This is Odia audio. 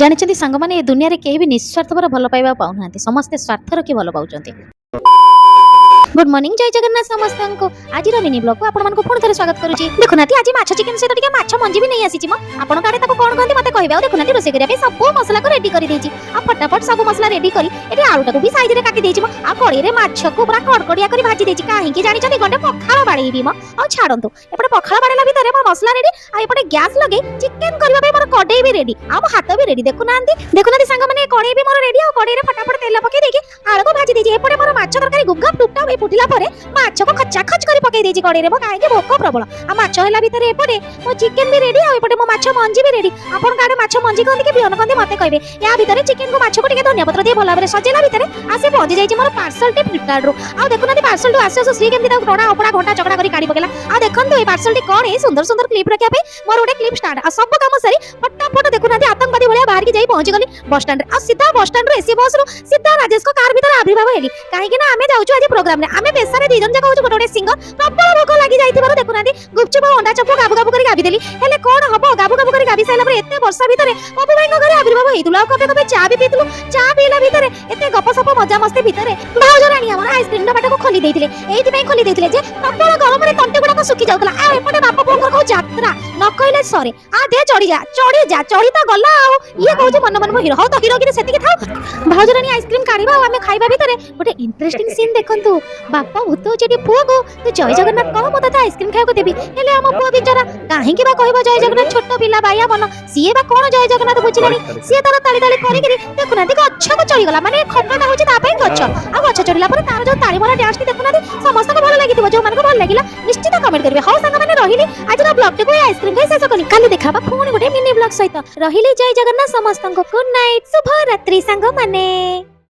ଜାଣିଛନ୍ତି ସାଙ୍ଗମାନେ, ଏ ଦୁନିଆରେ କେହି ବି ନିସ୍ୱାର୍ଥପର ଭଲ ପାଇବା ପାଉନାହାନ୍ତି। ସମସ୍ତେ ସ୍ୱାର୍ଥ ରଖି ଭଲ ପାଉଛନ୍ତି। ଗୁଡ୍ ମର୍ଣ୍ଣିଂ, ଜୟ ଜଗନ୍ନାଥ ସମସ୍ତଙ୍କୁ। ଆଜିର ମିନି ବ୍ଲଗକୁ ଆପଣମାନଙ୍କୁ ପୁଣି ଥରେ ସ୍ୱାଗତ କରୁଛି। ଦେଖୁନାହାନ୍ତି, ଆଜି ମାଛ ଚିକେନ ସହିତ ଟିକେ ମାଛ ମଞ୍ଜି ବି ନେଇ ଆସିଛି। ଆପଣଙ୍କ ଆଡ଼େ ତାକୁ କଣ କହନ୍ତି, ମତେ କହିବେ। ଆଉ ଦେଖୁନାହାନ୍ତି, ରୋଷେଇ କରିବା ପାଇଁ ସବୁ ମସଲାକୁ ରେଡି କରିଦେଇଛି। ଆଉ ଫଟାଫଟ ସବୁ ମସଲା ରେଡି କରି ଏଠି ଆଳୁଟାକୁ ବି ସାଇଜରେ କାଟି ଦେଇଛି ମ। ଆଉ କଡ଼େଇରେ ମାଛକୁ ପୁରା କଡ଼କଡ଼ିଆ କରି ଭାଜି ଦେଇଛି। କାହିଁକି ଜାଣିଛନ୍ତି? ଗଣ୍ଡେ ପଖାଳ ବାଡ଼େଇବି ମ। ଆଉ ଛାଡ଼ନ୍ତୁ, ଏପଟେ ପଖାଳ ବାଡ଼େଇଲା ଭିତରେ ମୋର ମସଲା ରେଡି। ଆଉ ଏପଟେ ଗ୍ୟାସ୍ ଲଗେଇ ଚିକେନ କରିବା ପାଇଁ ମୋର କଡ଼େଇ ବି ରେଡି ଆଉ ମୋ ହାତ ବି ରେଡି। ଦେଖୁନାହାନ୍ତି, ଦେଖୁନାହାନ୍ତି ସାଙ୍ଗମାନେ, କଡ଼େଇ ବି ମୋର ରେଡି। ଆଉ କଡ଼େଇରେ ଫଟାଫଟ ତେଲ ପକେଇ ଦେଇକି ଆଳୁକୁ ଭାଜି ଦେଇଛି। ଏପଟେ ମୋର ମାଛ ତରକାରୀ ଗୁପ୍ ଟୁପ୍ ଟପ୍ ଫୁଟିଲା ପରେ ମାଛକୁ ଖଚା ଖଚ କରି ପକେଇ ଦେଇଛି କଡ଼େଇରେ ମୋ। କାହିଁକି ଭୋକ ପ୍ରବଳ। ଆଉ ମାଛ ହେଲା ଭିତରେ ଏପଟେ ମୋ ଚିକେନ ବି ରେଡି ଆଉ ଏପଟେ ମୋ ମାଛ ମଞ୍ଜି ବି ରେଡି। ଆପଣଙ୍କ ଆଡ଼େ ମାଛ ମଞ୍ଜି କହନ୍ତି କି ବିହନ କହନ୍ତି, ମତେ କହିବେ। ୟା ଭିତରେ ଚିକେନକୁ ମାଛକୁ ଟିକେ ଧନିଆ ପତ୍ର ଦେଇ ଭଲ ଭାବରେ ସଜେଇଲା ଭିତରେ ଆସି ପହଞ୍ଚି ଯାଇଛି ମୋର ପାର୍ସଲଟି ଫ୍ଲିପକାର୍ଟରୁ। ଆଉ ଦେଖୁନାହାନ୍ତି, ପାର୍ସଲଠୁ ଆସୁ ଆସୁ ସ୍ତ୍ରୀ କେମିତି ତାକୁ ଟଣା ଅପଡ଼ା ଘଣ୍ଟା ଚକଡ଼ା କରି କାଢି ପକେଇଲା। ଆଉ ଦେଖନ୍ତୁ, ଏଇ ପାର୍ସଲଟି କଣ? ଏଇ ସୁନ୍ଦର ସୁନ୍ଦର କ୍ଲିପ୍ ରଖିବା ପାଇଁ ମୋର ଗୋଟେ କ୍ଲିପ୍ ଷ୍ଟାଣ୍ଡ। ଆଉ ସବୁ କାମ ସାରି ଫଟାଫଟ ଦେଖୁନାହାନ୍ତି, ଆତଙ୍କବାଦୀ ଭଳିଆ ବାହାରିକି ଯାଇ ପହଞ୍ଚିଗଲି ବସଷ୍ଟାଣ୍ଡରେ। ଆଉ ସିଧା ବସଷ୍ଟାଣ୍ଡରୁ ଏସି ବସରୁ ସିଧା ରାଜେଶଙ୍କ କାର ଭିତରେ ଆବିର୍ଭାବ ହେଲି। କାହିଁକି ନା ଆମେ ଯାଉଛୁ ଆଜି ପ୍ରୋଗ୍ରାମରେ। ଆମେ ପେଶାରେ ଦି ଜଣ ଯାକ ହଉଛୁ ଗୋଟେ ଗୋଟେ ସିଙ୍ଗର। ପ୍ରବଳ ଭୋକ ଲାଗି ଯାଇଥିବାରୁ ଦେଖୁନାହାନ୍ତି, ଗୁପଚୁପ ଆଉ ଅଣ୍ଡା ଚପକୁ ଗାବୁ ଗାବୁ କରି ଗାବି ଦେଲି। ହେଲେ କଣ ହବ, ଗାବୁ ଗାବୁ କରି ଗାବି ସାରିଲା ପରେ ଏତେ ବର୍ଷା ଭିତରେ ପପୁ ଭାଇଙ୍କ ଘରେ ଆବିର୍ଭାବ ହେଇଥିଲୁ। ଆଉ କପେ କପେ ଚା ବି ପିଇଥିଲୁ। ଚା ପିଇଲା ଭିତରେ ଏତେ ଗପ ସପ ମଜାମସ୍ତି ଭିତରେ ଭାଉଜ ରାଣୀ ଆମର ଆଇସ୍କ୍ରିମ ଡବାଟାକୁ ଖୋଲି ଦେଇଥିଲେ। ଏଇଥିପାଇଁ ଖୋଲି ଦେଇଥିଲେ ଯେ ପ୍ରବଳ ଗରମରେ ତଣ୍ଟି ଗୁଡାକ ଶୁଖି ଯାଉଥିଲା। ଆଉ ଏପଟେ ବାପ ପୁଅଙ୍କର କୋଉ ଯାତ୍ରା ନ କହିଲେ ସରେ। ଆ ଦେ, ଚଢି ଯା, ଚଢି ଯା, ଚଢି ତ ଗଲା। ଆଉ ଇଏ କହୁଛି ମନେ ମନେ ମୁଁ ହିରୋ। ହଉ ତ ହିରୋଗିରି ସେତିକି ଥାଉ। ଭାଉଜ ରାଣୀ ଆଇସ୍କ୍ରିମ କାଢିବା ଆଉ ଆମେ ଖାଇବା ଭିତରେ ଗୋଟେ ଇଣ୍ଟରେଷ୍ଟିଂ ସିନ୍ ଦେଖନ୍ତୁ। ବାପା ଭୂତ ଏଠି ପୁଅକୁ "ତୁ ଜୟ ଜଗନ୍ନାଥ କହ, ମୁଁ ତତେ ଆଇସ୍କ୍ରିମ ଖାଇବାକୁ ଦେବି।" ହେଲେ ଆମ ପୁଅ ବିଚାରା କାହିଁକି ବା କହିବ ଜୟ ଜଗନ୍ନାଥ? ଛୋଟ ପିଲା, ବାୟା ମନ। ସିଏ ବା କଣ ଜୟ ଜଗନ୍ନାଥ ବୁଝିଲାଣି? ସିଏ ତାର ତାଳି ତାଳି କରିକିରି ଦେଖୁନାହାନ୍ତି, ଗଛକୁ ଚଢିଗଲା। ମାନେ ଖଟଟା ହଉଛି ତା ପାଇଁ ଗଛ। ଆଉ ଗଛ ଚଢିଲା ପରେ ତାର ଯୋଉ ତାଳି ମରା ଡ୍ୟାନ୍ସଟି ଦେଖୁନାହାନ୍ତି, ସମସ୍ତଙ୍କୁ ଭଲ ଲାଗିଥିବ। ଯୋଉମାନଙ୍କୁ ଭଲ ଲାଗିଲା, ନିଶ୍ଚିତ କମେଣ୍ଟ କରିବେ। ହଉ ସାଙ୍ଗମାନେ, ରହିଲି। ଆଜିର ବ୍ଲଗଟିକୁ ଏଇ ଆଇସ୍କ୍ରିମ ଖାଇ ଶେଷ କଲି। କାଲି ଦେଖା ହବା ପୁଣି ଗୋଟେ ମିନି ବ୍ଲଗ ସହିତ। ରହିଲି, ଜୟ ଜଗନ୍ନାଥ ସମସ୍ତଙ୍କୁ। ଗୁଡ୍ ନାଇଟ୍, ଶୁଭ ରାତ୍ରି ସାଙ୍ଗମାନେ।